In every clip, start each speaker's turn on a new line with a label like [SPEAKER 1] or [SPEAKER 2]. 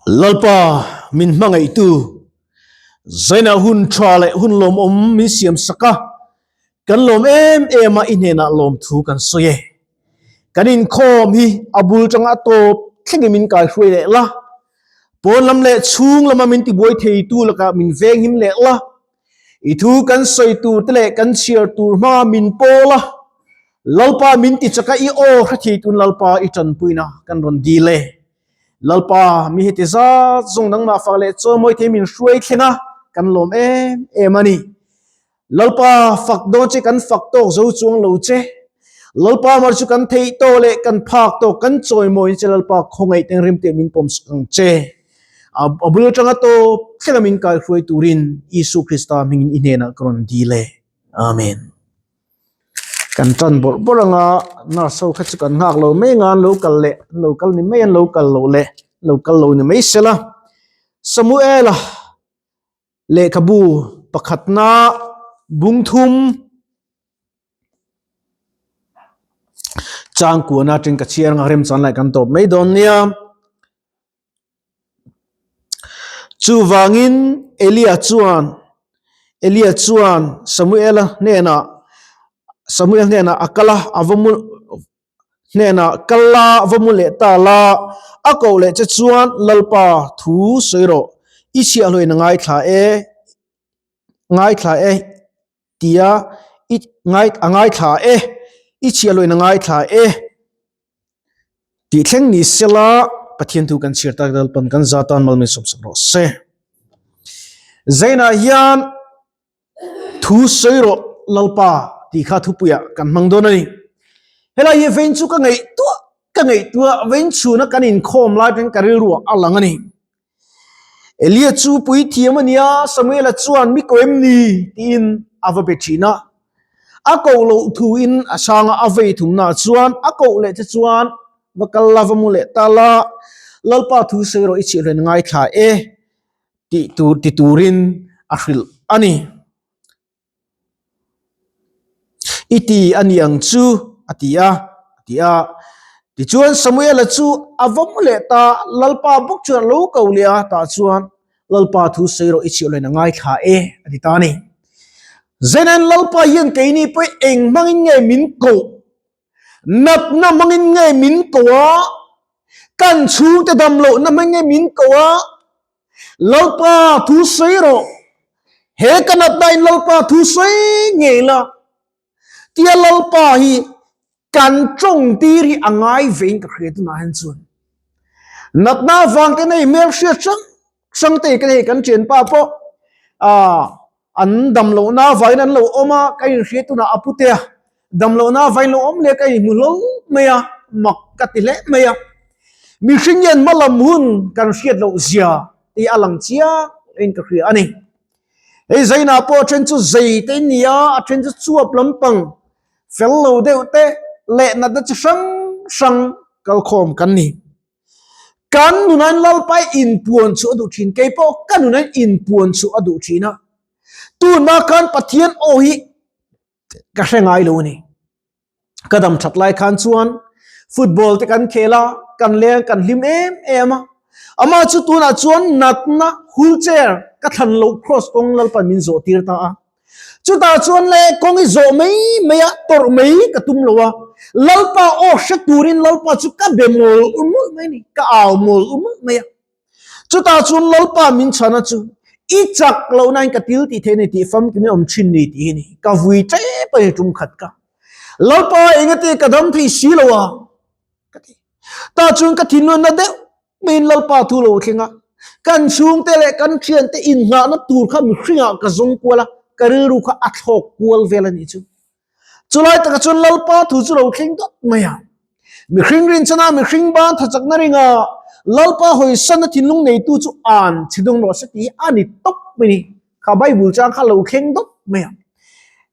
[SPEAKER 1] Lalpa min hmangaihtu, Zaina hun tha leh hun lawmawm min siam sak a, kan lawm em em a i hnenah lawmthu kan sawi e. Kan inkhawm hi a bul tanga tawp thlengin min kaihruai leh la, pawn lam leh chhung lama min tibuai theitu lakah min venghim leh la, I thu kan sawi tur te leh kan chhiar tur hma min pawl a, Lalpa min ti chak a, i aw hre thei tun Lalpa i tanpuina kan rawn dil e. Lalpa mi heti zat zawng nangmah fak leh chawimawi thei min hruai thleng a, kan lawm em em a ni. Lalpa fak dawn che kan fak tawk zo chuang lo che. Lalpa mar chu kan theih tawk leh kan phak tawk kan chawimawi che Lalpa khawngaih teng rim teh min pawm sak ang che. A bul atanga tawp thlenga min kaihruai turin Isu Krista hmingin i hnenah ka rawn dil e. Amen. Kan tan bawrh bawrh anga nurse ho kha chu kan nghak lo mai anga an lo kal leh an lo kal ni mai an lo kal loh leh an lo kal lo ni mai sela. Samuela lehkhabu pakhatna bung thum changkuana atang ka chhiar anga remchan lai kan tawp mai dawn nia. Chuvangin Elia chuan Elia chuan Samuela hnenah Samuel hnenah a kal a, a va mu hnenah kal la va mu leh ta la, a koh leh che chuan Lalpa thu sawi rawh, i chhiahhlawin a ngaithla e, ngaithla e. Tia i ngai a ngaithla e, i chhiahluain a ngaithla e tih thleng ni sela Pathian thu kan chhiar tak Lalpan kan za tan mal min sawmsak rawh se. Zainah hian thu sawi rawh Lalpa tih kha thupuiah kan hmang dawn a ni. Helai hi vein chu ka ngaihtuah ka ngaihtuah vein chhuna kan inkhawm lai pawhin ka rilruah a lang a ni. Elia chu puithiam a nia, Samuela chuan mi ko em ni? tiin a va be thin a. A koh loh thuin a sang a, a vei thumnaah chuan a koh leh che chuan va kal la, va mu leh ta la, Lalpa thu sawi rawh i chhiahhlawin ngaithla e tih tur ti turin a hrilh a ni. I ti a ni ang chu, a ti a, a ti a. Tichuan Samuela chu a va mu leh ta, Lalpa bawk chuan a lo ko leh a, tah chuan Lalpa thu sawi rawh i chhiah loin a ngaithla e, a ti ta a ni. Zenan Lalpa hian keini pawh eng hmangin nge min koh? Natna hmangin nge min ko a? Kan chhungte dam lohna hmangin nge min ko a? Lalpa thu sawi rawh. He ka natna in Lalpa thu sawi ngei la. Tia Lalpa hi kan tawng tir hi a ngai vein ka hria tunah hian chuan. Natna avang te nei hmel hriat hrang hrang te ka hei kan thianpa pawh ah An dam lohna avangin an lo awm a, ka inhria tunah a pute a, dam lohna avangin lo awm leh ka inhmu hlawm mai a, mak ka ti hle mai a. Mihring hian hma lam hun kan hriat loh zia tih a lang chiang in ka hria a ni. Hei zainah pawh a then chu zei te in ni a, a then chu chuap lampang fel lo deuh te leh natna chi hrang hrang kalkhawm kan ni. Kan nunain Lalpai inpuan chu a duh thin, kei pawh ka nunain inpuan chu a duh thin a. Tunah khan Pathian aw hi ka hre ngai lo a ni. Ka dam that lai khan chuan football te kan khel a, kan leng kan hlim em em a. Amah chu tunah chuan natna wheelchair ka thlan loh cross kawng Lalpan min zawh tir ta a. Chutah chuan le kawng i zawh mai mai a, tawrh mai ka tum lo a, Lalpa aw hre turin Lalpa chu ka be mawl ur mawlh mai a ni, ka au mawl ur mawlh mai a. Chutah chuan Lalpa min chhana chu i chak loh nain ka til tih theih a ni tih famkim in awm thin ni tih hi a ni, ka vui tep a ni tum khat ka. Lalpa engati ka dam thei si lo a, ka ti. Tah chuan ka thinlunna deuh Min Lalpa thu lo thleng a, kan chhungte leh kan thiante inngahna tur kha mihringah ka zawng kual a, ka rilru kha a thlawk kual vel a nih chu. Chulai takah chuan Lalpa thu chu lo thleng dawt mai a. Mihring rinchana mihring ban thachakna ringa Lalpa hawisanna thinlung neitu chu an chhe dawng rawh se tih hi a ni tawp mai ni. Kha Bible chang kha lo thleng dawt mai a.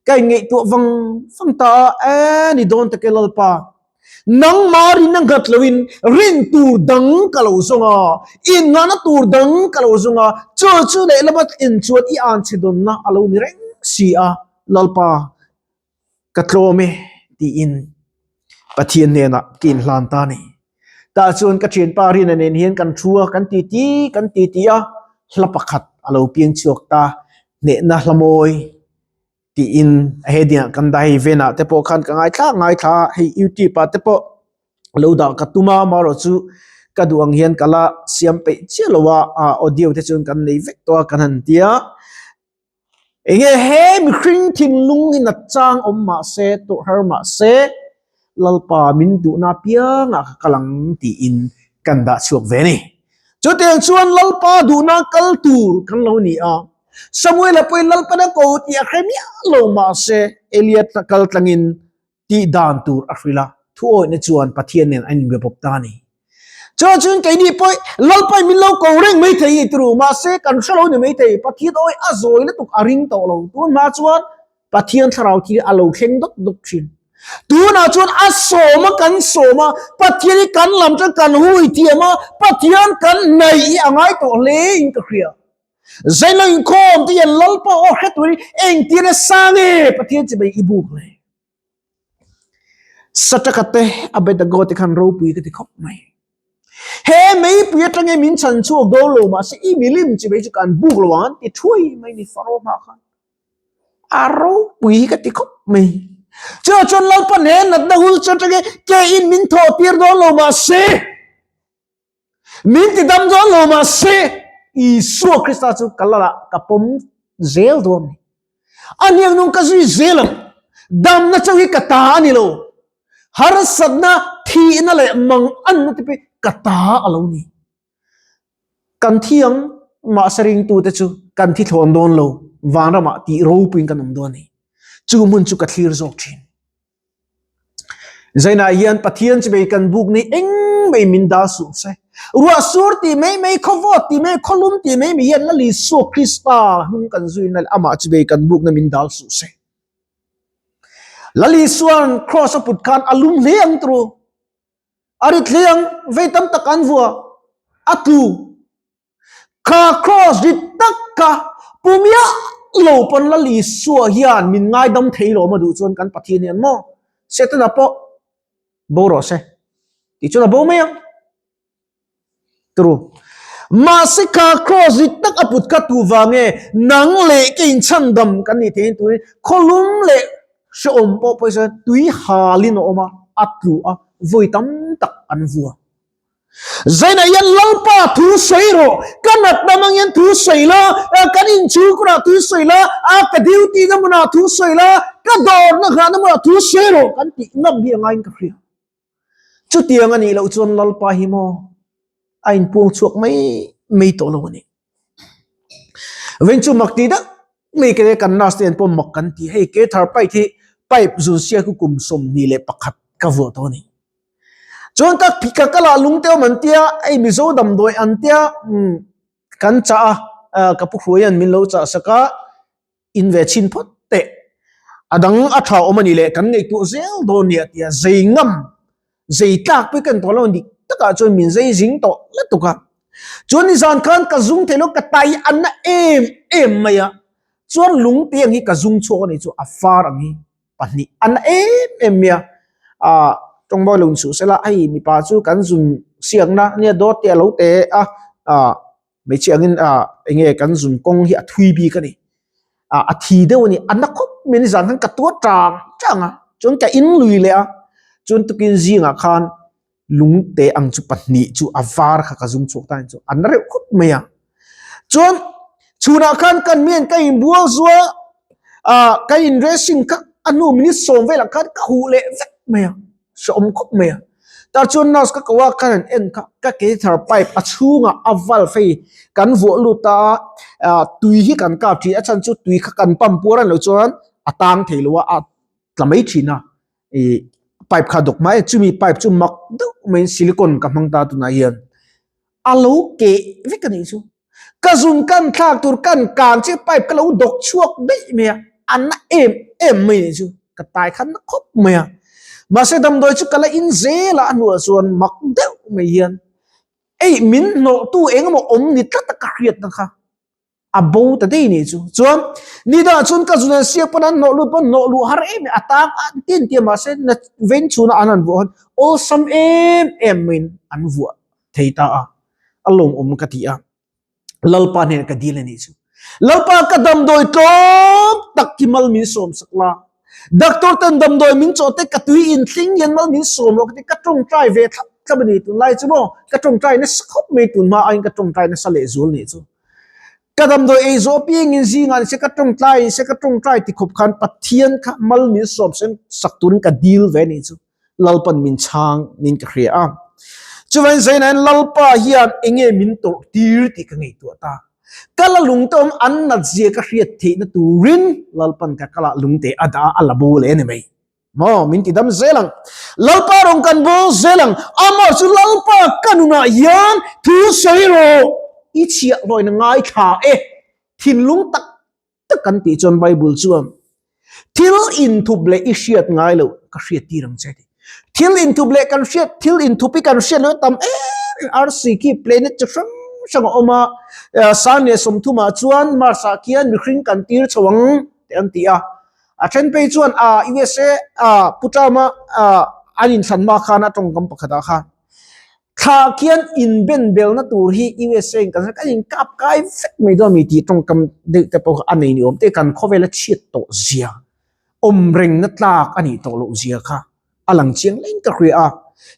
[SPEAKER 1] Ka inngaihtuah vang vang ta a, e ni dawn tak e Lalpa, Nangmah rin a nghat loin rin tur dang ka lo zawng a, innghahna tur dang ka lo zawng a, chu chu lehlama en chuan i anchhe dawnna a lo ni reng si a, Lalpa ka tlawm e tiin Pathian hnenah ka inhlan ta a ni. Tah chuan ka thianpa Rina nen hian kan thu a, kan titi kan titi a, hla pakhat a lo piang chhuak ta, hnehna hla mawi tiin a heading ah kan dah hei venah te pawh khan ka ngaithla ngaithla a, hei youtube ah te pawh lo dah ka tum a, amaherawhchu ka duh ang hian ka la siam peih chiah lo a, audio te chuan kan nei vek tawh a kan han tia. Enge he mihring thinlung hi nat chang awm mah se, tawrh har mah se, Lalpa min duhna apiangah ka kal ang tiin kan dah chhuak ve a ni. Chutiang chuan Lalpa duhna kal tur kan lo ni a, Samuela pawhin Lalpan a ko tih a hre miah lo mah se, Elia kal tlangin tih dan tur a hrilh a, thuawihna chuan Pathian nen an inbe bawk ta a ni. Chuan chuan keini pawh Lalpain min lo ko reng mai thei ni turu, mahse kan hre lo ni mai thei, Pathian awi a zawi lutuk a ring tawh lo. Tun hma chuan Pathian thlarau thil a lo thleng dawk dawk thin. Tunah chuan a sawm a kan sawm a, Pathian hi kan lam chuan kan hui thiam a, Pathian kan hnaih hi a ngai tawh hle in ka hria. Zailo inkhawm te hian Lalpa aw hre turin engtir a sang e Pathian chi mai i buk le. Sataka te Abednego te khan ropui ka ti khawp mai. He meipui atang e min chhan chhuak dawn lo mahse i milim chi mai chu kan buk lo ang an ti thuai mai ni Faro hma khan. A ropui hi ka ti khawp mai. Chuvang chuan Lalpa he natna hul chu atang e ke in min thawh tir dawn lo mahse Min ti dam dawn lo mah se, Isua Krista chu ka lal ah ka pawm zel dawn a ni. A hniang nung ka zui zel ang. Damna chauh hi ka ta a ni lo. Harsatna, thihna leh manganna te pawh hi ka ta a lo ni. Kan thi ang, mahse ringtute chu kan thi thlawn dawn lo, vanramah tih ropuiin kan awm dawn a ni. Chu hmun chu ka thlir zawk thin. Zainah hian Pathian chu mei kan buk ni eng mai min dal suh se. Ruah sur ti mai mai, khawvawt ti mai, khawlum ti mai mai hian Lal Isua Krista hnung kan zuina leh amah chu mei kan bukna min dal suh se. Lal Isua'n cross a put khan a lum hle ang turu. A rit hle ang, vei tam tak an vua, a tlu. Kha cross rit tak kha pu miah lo pawn Lal Isua hian min ngaidam thei lo awm a duh chuan kan Pathian hian maw Setana pawh bo rawh se tih chuan a bo mai ang. Turu. Mahse kha cross rit tak a put kha tu vang nge nang leh ke inchhandam kan nih theihin turin khawlum leh hrehawm pawh pawisa tui halin a awm a, a tlu a, vawi tam tak an vua. Zainah hian Lalpa thu sawi rawh, ka natna hmang hian thu sawi la, kan inchhungkurah thu sawi la, ka duty na hmunah thu sawi la, ka dawrna nghahna hmunah thu sawi rawh kan tih ngam hi a ngaiin ka hria. Chutiang a nih loh chuan Lalpa hi maw a inpuang chhuak mai mai tawh lo a ni. Veng chu mak tih deuh mai ke kan nurse te an pawh mak kan ti, hei ke thar pipe hi pipe zun sia khu kum 21 ka vuah tawh a ni. Chuan ka ka kal ah lung te awm an tia, hei Mizo damdawi an tia kan chah a, ka pu Hruaia'n min lo chah sak a, in ve chhin phawt teh. A dang a tha awm a ni leh kan ngaihtuah zel dawn nia tia zei ngam, zei tlak pawh kan tawh lo dik takah chuan min zei zing tawh lutuk a. Chuan nizan khan ka zung theih lo ka tai a na em em mai a, chuan lung te ang hi ka zung chhuak a nih chu a far ang hi. pahnih a na em em mai a, ah tawngbawi lo insuh sela hei mipa chu kan zun siakna ania dawt te a lo te a, ah hmeichhia angin ah eng nge kan zun kawng hi a thui bik a ni, ah a thi deuh a ni a na khawp mai a nizan khan ka tuar tang tang a chuan ka in lui leh a chuan tukin zingah khan lungte ang chu pahnih chu a var kha ka zum chhuak ta chu an reuh khawp mai a chuan chhunah khan kan mian ka inbual zua a ka in dressing kha a hnu minute sawm velah khan ka huh leh vek mai a hrehawm khawp mai a tah chuan nurse ka ko a khan an en kha ka ke thar pipe a chhungah a valve hei kan vuah lut a ah tui hi kan kap thin a chhan chu tui kha kan pump puar a nih loh chuan a tang thei lo a a tla mai thin a. ih pipe kha dawk mai chumi pipe chu mak deuh maiin silicon ka hmang ta tunah hian a lo keh vek a nih chu ka zun kan thlak tur kan kan che pipe ka lo dawk chhuak daih mai a a na em em mai nih chu ka tai khan na khawp mai a mahse damdawi chu ka la in zel a a hnuah chuan mak deuh mai hian ei min hnawhtu engemaw awm ni tlat a ka hriatna kha. A bo ta dei nih chu. Chuan nidangah chuan ka zun an siak pawn an hnawh lut pawn hnawh luh har em em a tang a tin tia mahse na veng chhuna an han vuah hawn awlsam em em maiin an vuah thei ta a, a lawmawm ka ti a. Lalpa hnenah ka dil a nih chu. Lalpa ka damdawi tlawm tak hi mal min sawm sak la. Doctor ten damdawi min chawh te ka tui in thleng hian mal min sawm rawh ka ti ka tawngtai ve thlap thlap a ni tunlai chu maw ka tawngtai nasa khawp mai tun hma aiin ka tawngtai nasa leh zual nih chu. Ka damdawi ei zawh apiangin zingah ni se ka tawngtai ni se ka tawngtai ti khawp khan Pathian kha mal min sawm sak turin ka dil ve a nih chu. Lalpan min chhang niin ka hria a. Chuvain Zainain Lalpa hian enge min tawrh tir tih ka ngaihtuah ta. Ka la lungte awm an nat zia ka hriat theihna turin Lalpan ka kala lungte a dah a, a la bo leh a ni mai. Maw min ti dam zel ang. Lalpa rawn kan bawng zel ang. Amah chu Lalpa ka nunah hian thu sawi rawh. I chhiah hlawin a ngaithla e. Thinlung tak tak kan tih chuan Bible chuan thil inthup leh i hriat ngai loh ka hriat tir ang che ti. Thil inthup leh kan hriat thil inthup i kan hriat loh tam em arsi khi planet chi hrang hrang a awm a, sang leh sawmthumah chuan Mars ah khian mihring kan tir chho ang te an ti a. A then phei chuan a USA a Pu Trump-a an inthlan hma khan a tawngkam pakhatah khan Thla khian inben belna tur hi USA in kan kan inkap kai vek mai dawn a mi tih tawngkam deuh te pawh kha a nei ni awm te kan khawvela chhiat tawh zia awm rengna tlak a nih tawh loh zia kha a lang chiang leng ka hria a.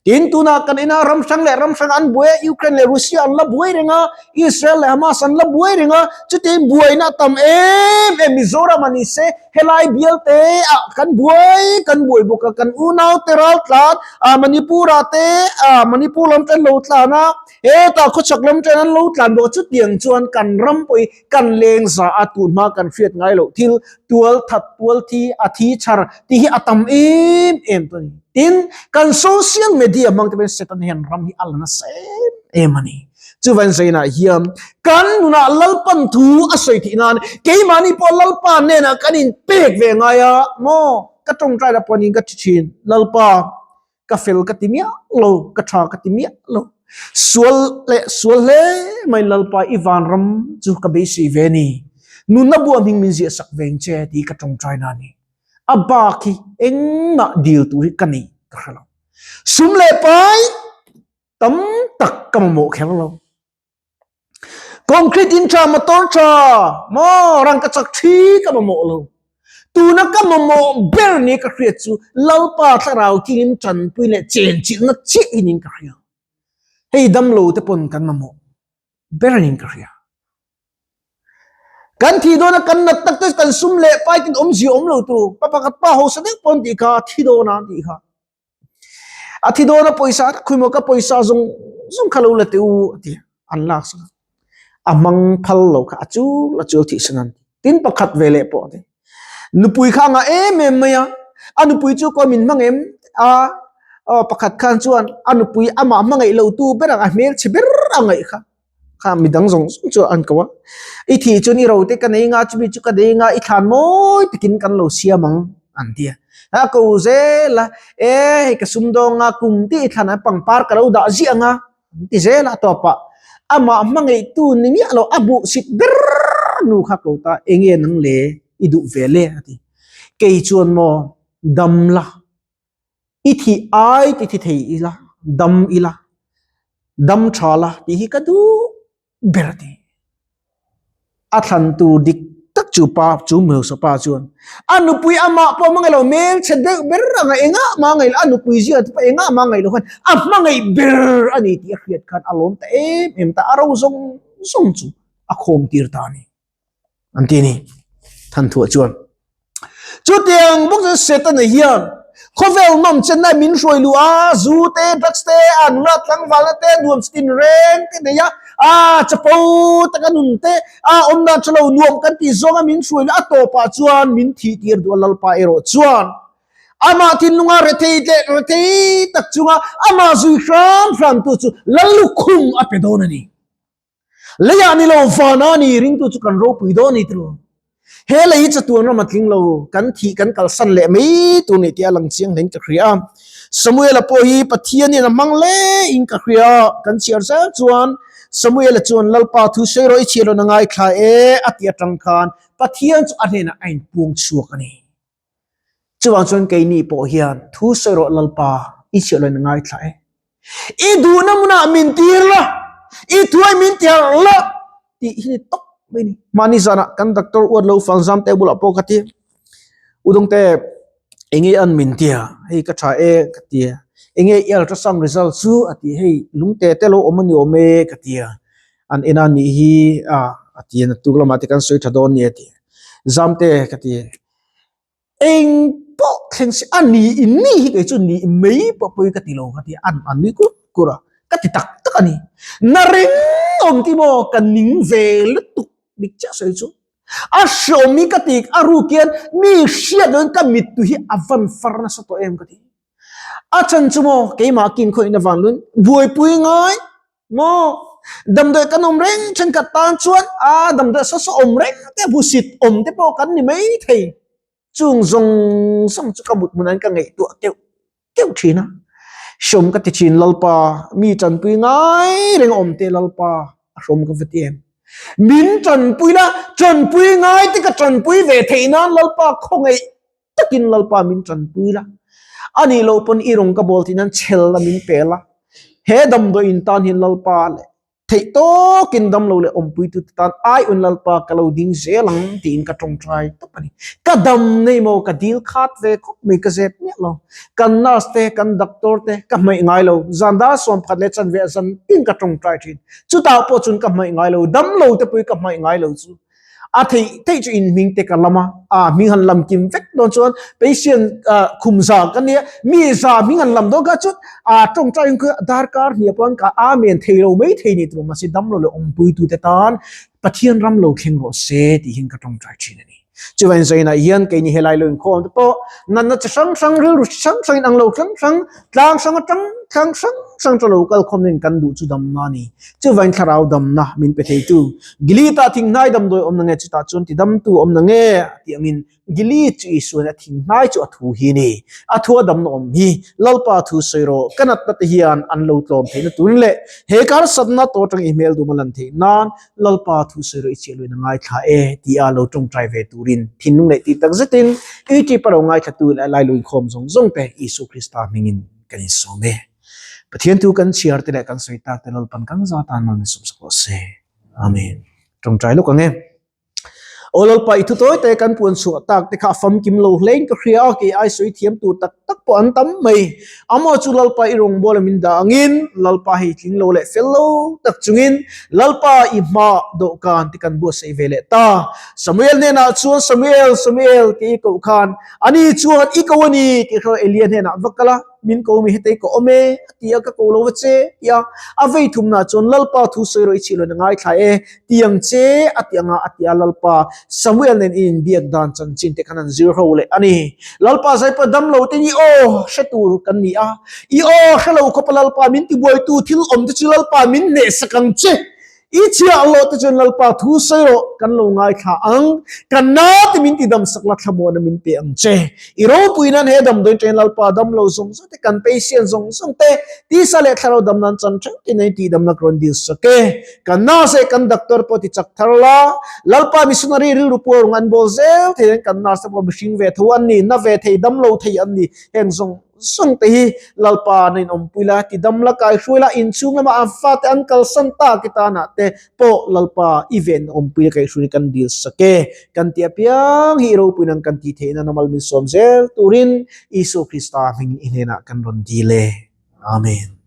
[SPEAKER 1] Tin tunah kan ina ram hrang leh ram hrang an buai a, Ukraine leh Russia an la buai reng a, Israel leh Hamas an la buai reng a, chutiang buaina a tam em em Mizoram a ni se helai bial te ah kan buai kan buai bawk a, kan unau te ral tlan ah Manipur ah te ah Manipur lam te an lo tlan a, hetah khawchhak lam ten an lo tlan bawk a, chutiang chuan kan ram pawh hi kan leng za a tun hma kan hriat ngai loh thil tual that tual thi a thi chhar tih hi a tam em em tawh a ni. Tin, kan social media hmang te pawhin Satan hian ram hi a la nasa em em a ni. Chuvan zainah hian kan nunah Lalpan thu a sawi theih nan keimahni pawh Lalpa hnenah kan inpek ve ngai a maw? Ka tawngtai la pawhin ka thi thin, Lalpa ka fel ka ti miah lo, ka tha ka ti miah lo, sual leh sual hle mai Lalpa i vanram chu ka beisei ve ni, nunna buah hming min ziahsak veng che tih ka tawngtai na a ni. A bak hi engmah dil tur hi ka nei ka hre lo. Sum leh pai tam tak ka mamawh kher lo. Concrete in tha, motor tha, maw rangka chak thi ka mamawh lo. Tuna ka mamawh ber ni ka hriat chu Lalpa thlarau thilin tanpui leh chenchilhna chiah hi niin ka hria. Hei damlo te pawn kan mamawh ber niin ka hria. Kan thi dawna kan nat tak te kan sum leh pai tin awmzia awm lo tur pa pakhat pa hausa deuh pawn tih kha thi dawna tih kha. A thi dawn a pawisa a khawi maw ka pawisa zawng zawng kha lo la teh u a ti a, an lak sak a. A hmang phal lo kha a chul a chul thih san an ti. Tin pakhat ve leh pawh a ti. Nupui kha a ngah em em mai a, a nupui chu kawi min hmang em a, aw pakhat khan chuan a nupui amah hmangaih lo tu ber ang a hmelchhe ber a ngaih kha. Kha midang zawng zawng chu an ko a, i thih chuan i rote ka nei nga, chumi chu ka nei nga, i thlan mawi takin kan lo siam ang an ti a. A ko zel a, e hei ka sumdawng nga kum tih i thlan a pangpar ka lo dah ziah ang a an ti zel a, a tawpah amah hmangaihtu ni miah lo a hmuhsit ber nu kha ko ta, enge nang le i duh ve le a ti. Kei chuan maw dam la I thih ai ti thi thei ila, dam ila, dam tha la tih hi ka duh ber a ti. A thlan tur dik tak chu pa chu hmeichhe pa chuan a nupui amah pawh hmangaih lo hmelchhe deuh ber a ngaih engah mah ngaih lo a nupui zia te pawh engah mah ngaih lo khan a hmangaih ber a ni tih a hriat khan a lawm ta em em ta a ro zawng zawng chu a khawm tir ta a ni. An ti a ni. Thanthuah chuan chutiang bawk chuan Setana hian khawvel nawm chenna min hruai luh a, zu te, drugs te, a nula tlangvalna te, nuam chitin reng te nei a, a chapo taka nun te, a awm dan tha lo nuam kan tih zawnga min hruai luh a tawpah chuan min thih tir duh a Lalpa erawh chuan amah thinlunga rethei leh rethei tak chunga amah zui hram hramtu chu Lallukhum a pe dawn a ni. Leiah ni lo vana ni ringtu chu kan ropui dawn ni tilo. He lei chatuan ram a tling lo, kan thih kan kalsan leh mai tur ni tih a lang chiang hlein ka hria. Samuela pawh hi Pathianin a hmang hle in ka hria. Kan chhiar zel chuan. Samuela chuan, Lalpa thu sawi rawh i chhiar rawn a ngaithla e, a ti atang khan Pathian chu a hnenah a inpuang chhuak a ni. Chuvang chuan keini pawh hian thu sawi rawh Lalpa i chhiar rawn a ngaithla e. I duhna hmunah min tir la, i thuai min ti harh la tih hi ni tawp mai ni. Mahni zanah kan doctor uat lo fang zam te bulah pawh ka ti. Udawngte enge an min tia hei ka tha e ka tia enge i ultrasound result chu a ti hei lungte te lo awm a ni awm e ka tia an en a nih hi a a ti a naktuk lamah te kan sawi tha dawn ni a ti zamte ka ti eng pawh thleng se a ni in ni hi kei chu ni mai pawh pawi ka ti lo ka ti a an an nui kur kur a ka ti tak tak a ni na ring awm ti maw ka ning ve lutuk dik chiah sawi chu. A hreawm hi ka ti a ruk hian mi hriat loin ka mittu hi a van far nasa tawh em ka ti. A chan chu maw keimah kin khawih na van luin buaipui ngai maw damdawi kan awm reng thenkhat tan chuan a damdawi saw saw awm reng te hmusit awm te pawh kan ni mai thei. Chung zawng zawng chu ka mut hmunah hian ka ngaihtuah keuh keuh thin a. Hreawm ka ti thin Lalpa, mi tanpui ngai reng a awm teh Lalpa, a hreawm ka va ti em. Min tanpui la, tanpui ngai te ka tanpui ve theih nan Lalpa khawngaih takin Lalpa min tanpui la. A nih loh pawn i rawn ka bawl theih nan chhelna min pe la. He damdawiin tan hian Lalpa leh Theih tawkin damlo leh awmpuitute tan ai un Lalpa ka lo ding zel ang tiin ka tawngtai tawp a ni. Ka dam nei maw ka dil khat ve khawp mai ka zep miah lo. Kan nurse te kan doctor te ka hmaih ngai lo. Zan dar 11 leh chanve a zan tin ka tawngtai thin. Chutah pawh chun ka hmaih ngai lo. Damlo te pawh hi ka hmaih ngai lo chu. A theih theih chu in hming te ka lam a, a hming han lam kim vek dawn chuan patient khum za ka nia, mi za hming han lam dawn kha chuan a tawngtai in kha darkar hniah pawh ka amen thei lo mai thei ni tur mahse damlo leh awmpuitu te tan Pathian ram lo thleng rawh se tih hian ka tawngtai thin a ni. Chuvain zainah hian keini helai lo inkhawm te pawh natna chi hrang hrang, rilru chi hrang hrang, inang lo hrang hrang, tlang hrang atang tlang hrang hrang chu lo kal khawm nen kan duh chu damna a ni. Chuvain thlarau damna min pe theitu Gilead-ah thinghnai damdawi awm na nge chutah chuan tidamtu awm na nge a tih angin Gilead chu Isuain a thinghnai chu a thu hi a ni. A thu a damna awm hi Lalpa thu sawi rawh ka natna te hian an lo tlawm theihna turin leh he karsatna tawh atang i hmel dum a lan theih nan Lalpa thu sawi rawh i chiah luin a ngaithla e tia lo tawngtai ve turin thinlung leh tih tak zetin YouTube a lo ngaithlatu leh a lailu inkhawm zawng zawng te Isu Krista hmingin kan insawm e. Pathian thu kan chhiar te leh kan sawi tak te Lalpan kan za tan mal min sawmsak rawh se. Amen. Tawngtai lawk ang e. Aw Lalpa i thu tawi te kan puan chhuah tak te kha a famkim lo hlein ka hria a, kei ai sawi thiam tur tak tak pawh an tam mai. Amaw chu Lalpa i rawngbawla min dah angin, Lalpa hei tling lo leh fel lo tak chungin Lalpa i hma dawhkan te kan buatsaih ve leh ta. Samuel hnenah chuan Samuel, Samuel tih i koh khan ani chuan i ko a ni tih hrawh Elia hnenah va kal a, min ko mi hetei ka awm e a ti a, ka ko lo va che ti a. A vei thumnah chuan Lalpa thu sawi rawh i chhih loin a ngaithla e Tiang che a ti anga a ti a, Lalpa Samuel nen in inbiak dan chanchin te khan an zir ho leh a ni. Lalpa Zaipa dam lo ten i aw hre tur kan ni a, i aw hre lo khawpa Lalpa min tibuaitu thil awm te chu Lalpa min hnehsak ang che. I chhiah loh te chuan Lalpa thu sawi rawh kan lo ngaithla ang, kan na te min tidamsak la thlamuana min pe ang che. I ropui nan he damdawiin ṭain Lalpa dam lo zawng zawng te kan patient zawng zawng te tisa leh thlarau dam nan chan ṭheuh te nei tihdamna ka rawn dil sak e. Kan nurse leh kan doctor pawh ti chak thar la, Lalpa missionary rilru puar rung an bawl zel thei an kan nurse te pawh mihring ve tho an ni, na ve thei, dam lo thei an ni, heng zawng zawng te hi Lalpa na in awmpui la, ti dam la, kai hruai la, inchhung lama an fate an kalsan tak i tanah te pawh Lalpa i ven awmpui la kaihhruai kan dil sak e. Kan ti apiang hi i ropui nan kan tih theihna namal min sawm zel turin Isua Krista hming i hnenah kan rawn dil e. Amen.